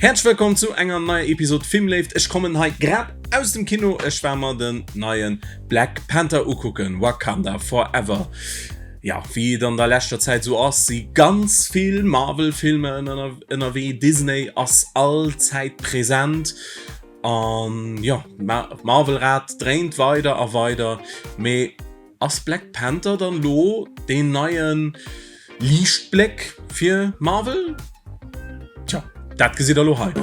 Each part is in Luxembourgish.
Häerzlech wëllkomm zu enger neier Episode Filmléift. Ech kommen hei grad aus dem Kino. Ech war mer den neien Black Panther ukucken, Wakanda Forever. Ja, wéi et an der leschter Zäit sou ass, si ganz vill Marvel-Filmer ënnerwee. Disney ass all Zäit present an jo, d'Marvel-Rad dréint weider a weider. Mee Ass Black Panther dann lo deen neien Liichtbléck fir Marvel? Tja, dat gesitt der lo hei.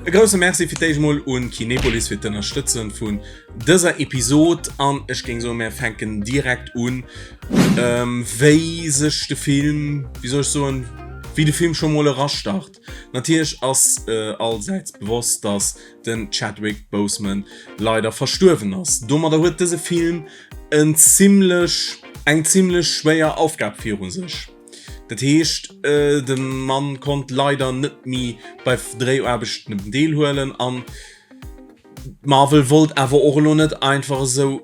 E grousse Merci fir d'éischt mol un Kinepolis fir d'Ënnerstëtzen vun dëser Episod an ech géing soen mär fänken direkt un wéi sech de Film, wéi soll ech soen, wéi de Film scho mol erastart. Natierlech ass allsäits bewosst, dass den Chadwick Boseman leider verstuerwen ass. Domadder huet dëse Film en zimmlech, eng zimmlech schwéier Aufgab viru sech. Dat heescht, de Mann konnt leider net méi bei Dréiaarbechten deelhuelen an Marvel wollt awer och elo net einfach esou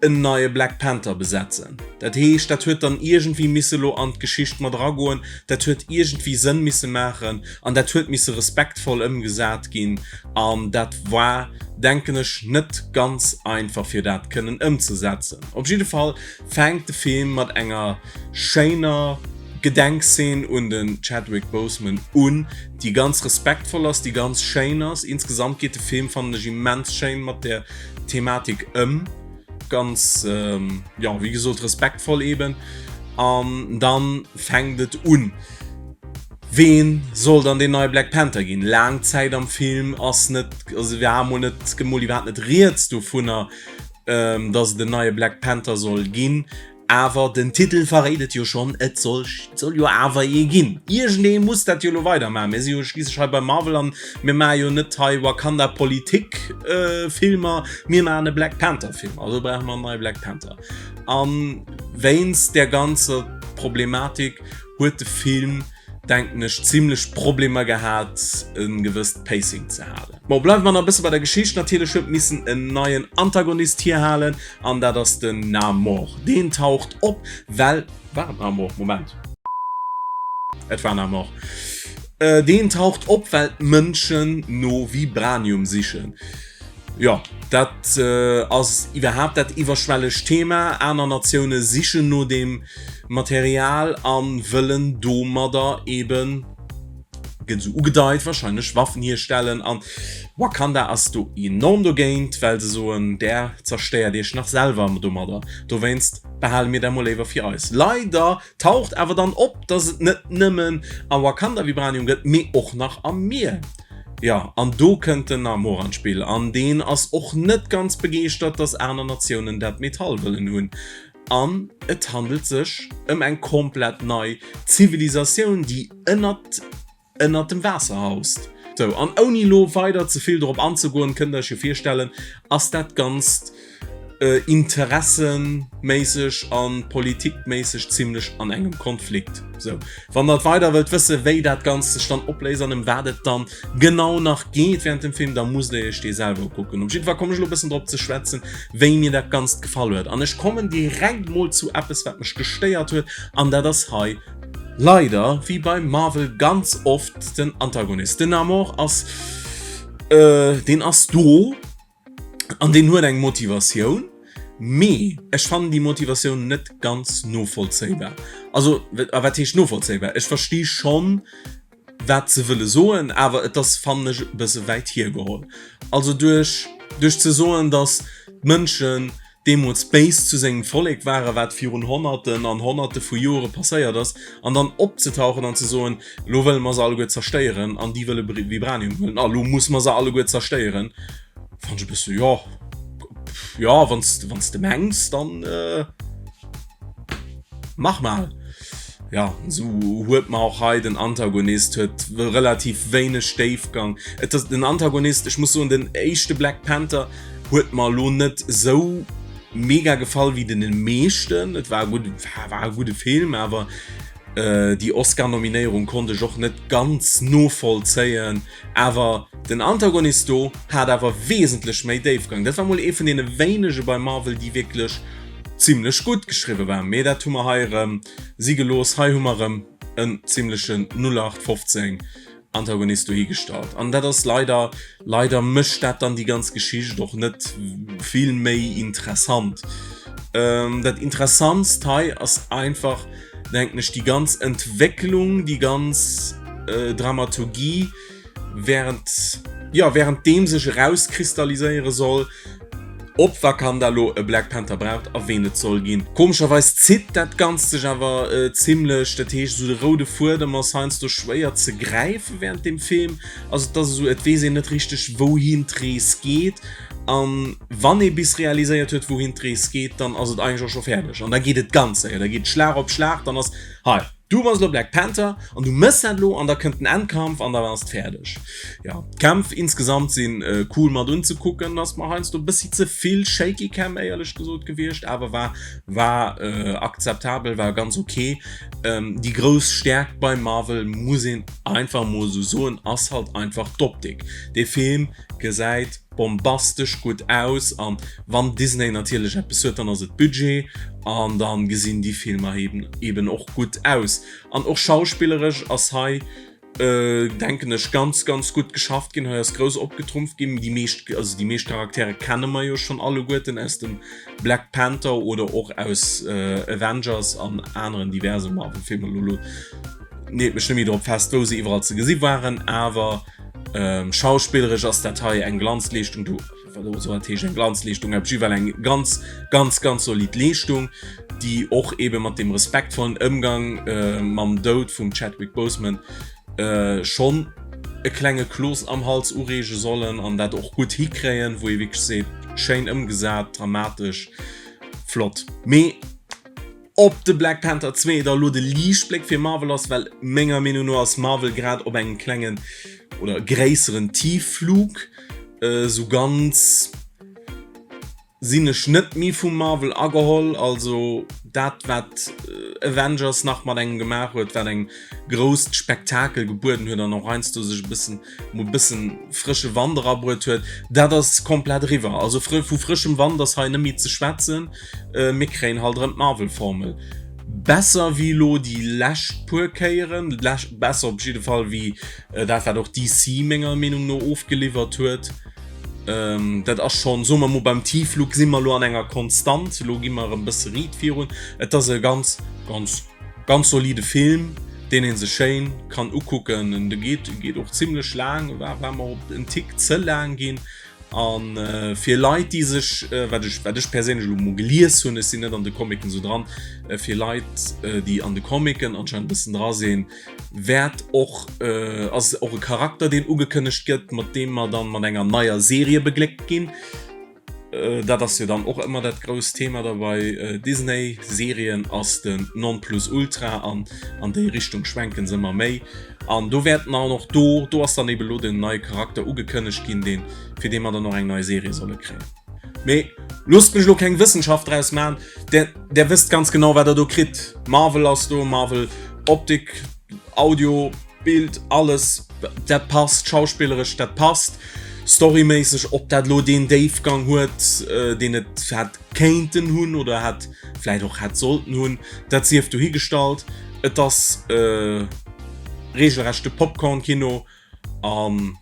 en neie Black Panther besetzen. Dat heescht, dat huet dann iergendwéi misse lo an d'Geschicht mat eragoen, dat huet iergendwéi Sënn misse maachen an dat huet misse respektvoll ëmgesat ginn an dat war, denken ech, net ganz einfach fir dat kënnen ëmzesetzen. Op jidde Fall fänkt de Film mat enger schéiner Gedenkszeen un den Chadwick Boseman un, déi ganz respektvoll ass, déi ganz schéin ass. Insgesamt geet de Film, fannen ech, immens schéin mat der Thematik ëm. Ganz, jo, wéi gesot, respektvoll eben. An dann fänkt et un. Ween soll dann deen neie Black Panther ginn? Laang Zäit am Film ass net, also war mol net, mol iwwerhaapt net rieds dovunner, dass et en neie Black Panther soll ginn. Awer den Titel verréit et jo schonn, et soll soll jo awer ee ginn. Iergendee muss dat jo elo weidermaachen. Mir si jo schliisslech hei bei Marvel an mir maache jo net hei Wakanda Politik Filmer, mir maachen e Black Panther Film. Also brauche mer en neie Black Panther. A wéinst där ganzer Problematik huet de Film, denken ech, zimlech Problemer gehat e gewësst Pacing ze halen. Bon, bleiwe mer nach e bësse bei der Geschicht. Natierlech huet missen en neien Antagonist hierhalen an dat ass den Namor. Deen taucht op, well, war et Namor? Moment, et war Namor. Deen taucht op, well d'Mënschen no Vibranium sichen. Jo, dat ass iwwerhaapt dat iwwerschwelleg Thema. Aner Natioune sichen no deem Material a wëllen domadder eben, gëtt esou ugedeit, wahrscheinlech Waffen hierstellen. An Wakanda ass do enorm dogéint, well se soen, där zerstéiert iech nach selwer domadder, dowéinst behale mir dat mol léiwer fir eis. Leider Taucht awer dann op, dass et net nëmmen a Wakanda Vibranium gëtt, mee och nach am Mier. Jo, an do kënnt den Namor an d'Spill, an deen ass och net ganz begeeschtert, dass aner Natiounen dat Metall wëllen hunn. An et handelt sech ëm eng komplett nei Zivilisatioun, déi ënnert. ënnert dem Waasser haust. Sou, an ouni lo weider ze vill drop anzegoen, kënnt der iech jo virstellen, ass dat Ganzt interesseméisseg a politikméisseg zimlech an engem Konflikt. Sou, wann der weider wëllt wësse wéi dat Ganzt sech dann opléist an ëm wat et dann genau nach geet während dem Film, da musst der iech dee selwer ukucken. Op jidde Fall kommen ech elo e bëssen drop ze schwätzen, wéi mir dat Ganzt gefall huet. An ech kommen direkt mol zu eppes, wat mech gestéiert huet, an dat ass hei Leider, wéi bei Marvel ganz oft, den Antagonist. Den Namor ass, deen ass do an deen huet eng Motivatioun, mee ech fannen déi Motivatioun net ganz novollzéibar. Also, a wat heescht novollzéibar? Ech versti schonn, wat se wëlle soen, awer et ass, fannen ech, e bësse wäit hiergeholl. Also duerch, duerch ze soen, datt d'Mënschen deemools béis zu sengem Vollek waren, wat virun Honnerten an Honnerte vu Jore passéiert ass, an dann opzetauchen an ze soen, elo wëlle mer se alleguer zerstéieren an déi wëlle Vibranium huelen a lo musse mer se alleguer zerstéieren, fannen ech e bësse, jo, jo, wann s de mengs, dann. Mach mal! Ja, sou huet mer och hei den Antagonist huet relativ wéineg Déifgang. Et ass den Antagonist, ech muss soen, den éischte Black Panther huet mer lo net sou mega gefall wéi den meeschten. Et war gutt, war e gudde Film, awer déi Oscar-Nominéierung konnt ech och net ganz novollzéien. Awer den Antagonist do hat awer wesentlech méi Déifgang. Dat war mol ee vun deene wéinege bei Marvel, déi wierklech. zimlech gutt geschriwwe war. Mee dat hu mer hei erëm si gelooss. Hei hu mer erëm en zimlechen 0815 Antagonist dohi gestallt. An dat ass leider, leider mécht dat dann déi ganz Geschicht och net vill méi interessant. Dat Interessantst hei ass einfach, denken ech, déi ganz Entwécklung, déi ganz Dramaturgie, während, jo, während deem sech erauskristalliséiere soll, ob Wakanda lo e Black Panther braucht a ween et soll ginn. Komescherweis zitt dat Ganzt sech awer zimlech, dat heescht esou de roude Fuedem ass heiansdo schwéier ze gräife während dem Film. Also et ass esou, et weess een net richteg wouhin d'Rees geet an wann ee bis realiséiert huet wouhin d'Rees geet, dann ass et eigentlech och scho fäerdeg an da geet et ganz séier, da geet Schlag op Schlag, dann ass hei. Du bass elo Black Panther an du mëss dat elo an da kënnt den Endkampf an dann ass et fäerdeg. Jo, d'Kämpf insgesamt sinn cool mat unzekucken, ass mer heiansdo e bëssi ze vill Shaky Cam éierlech gesot gewiescht, awer war war akzeptabel, war ganz ok. Déi grouss Stäerkt bei Marvel, muss een einfach mol esou soen, ass halt einfach d'Optik. Dee Film gesäit bombastesch gutt aus an wann Disney natierlech eppes huet, dann ass et Budget an dann gesinn déi Filmer eben eben och gutt aus. An och schauspilleresch ass hei denken ech ganz ganz gutt geschafft ginn. Hei ass grouss opgetrumpft ginn. Déi meescht also déi meescht Charaktere kenne mer jo schonn alleguerten aus dem Black Panther oder och aus Avengers an aneren diverse Marvel Filmer. Elo leet mech net méi drop fest wou se iwwerall ze gesi waren, awer Schauspilleresch ass dat hei eng Glanzleeschtung, do wat heescht eng Glanzleeschtung, op jiddwer Fall eng ganz, ganz, ganz solid Leeschtung, déi och eebe mat deem respektvollen Ëmgang mam Doud vum Chadwick Boseman schonn e klenge Kloos am Hals ureege sollen an dat och gutt hikréien, wou ee wierklech seet, schéin ëmgesat, dramatesch, flott. Mee. Ob de Black Panther 2 da lo de Liichtbléck fir Marvel ass, well menger Meenung no ass Marvel grad op engem klengen oder gréisseren Tiefflug. Esou ganz sinn ech net méi vu Marvel ageholl. Also dat wat Avengers nach mat engem gemaach huet, wat engem grousst Spektakel gebueden huet an och heiansdo sech e bëssen mol bëssen frësche Wand erabruet huet, dat ass komplett eriwwer. Also vu frëschem Wand ass hei net méi ze schwätzen. Mir kréien halt erëm d'Marvel-Formel. Besser wéi elo déi lescht puer Kéieren, besser op jidde Fall wéi dat wat och DC menger Meenung no ofgeliwwert huet. Dat ass schonn, soe mer mol, beim Tiefflug si mer elo an enger Konstant, elo gi mer erëm bësse riit virun. Et ass e ganz, ganz, ganz solide Film, deen ee sech schéin kann ukucken. En geet, geet och zimlech laang, war, war mer och en Tick ze laang ginn. A fir Leit, déi sech, wat ech, wat ech perséinlech elo mol gelies hunn, ech sinn net an de Comicen esou dran, fir Leit, déi an de Comicen anscheinend e bëssen dra sinn, wäert och, ass och e Charakter, deen ugekënnegt gëtt, mat deem mer dann mat enger neier Serie begléckt ginn. Dat ass jo dann och ëmmer dat grousst Thema da bei Disney, Serien ass den Nonplusultra an an déi Richtung schwenken se ëmmer méi. An do wäerten dann och do, do ass dann eben elo den neie Charakter ugekënnegt ginn, deen, fir dee mer dann och eng nei Serie solle kréien. Mee loosst mech elo keng Wëssenschaft draus maachen, där, där wësst ganz genau, wat der do kritt. Marvel ass do, Marvel Optik, Audio, Bild, alles, dat passt, schauspilleresch, dat passt, storyméisseg, ob dat elo deen Déifgang huet, deen et hätt kéinten hunn oder hätt vläit och hätt sollten hunn, dat sief dohigestallt. Et ass regelrechte Popcorn-Kino an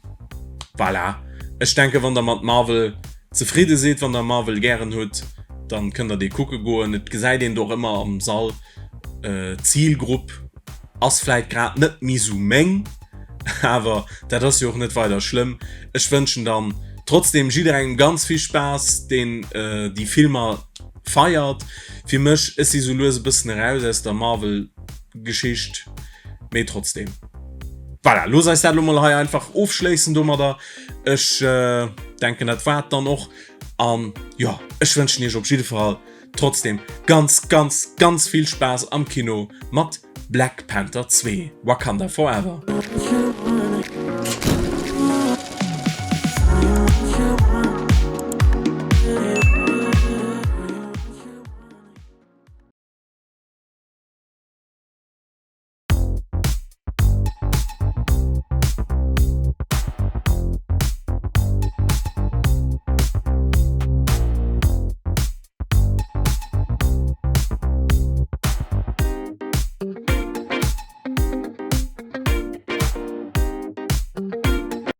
voilà. Ech denke wann der mat Marvel zefridde sidd, wann der Marvel gären hutt, dann kënnt der dee kucke goen. Et gesäit een do och ëmmer am Sall, d'Zilgrupp ass vläit grad net méi sou meng, awer dat ass jo och net weider schlëmm. Ech wënschen dann trotzdem jidderengem ganz vill Spaass, deen déi Filmer feiert. Fir mech, ech si sou lues e bëssen eraus aus der Marvel Geschicht, mee trotzdem. Voilà, looss eis dat elo mol hei einfach ofschléissen domadder. Ech denken dat war et dann och an jo, ech wënschen iech op jidde Fall trotzdem ganz ganz ganz vill Spaass am Kino mat Black Panther 2, Wakanda Forever.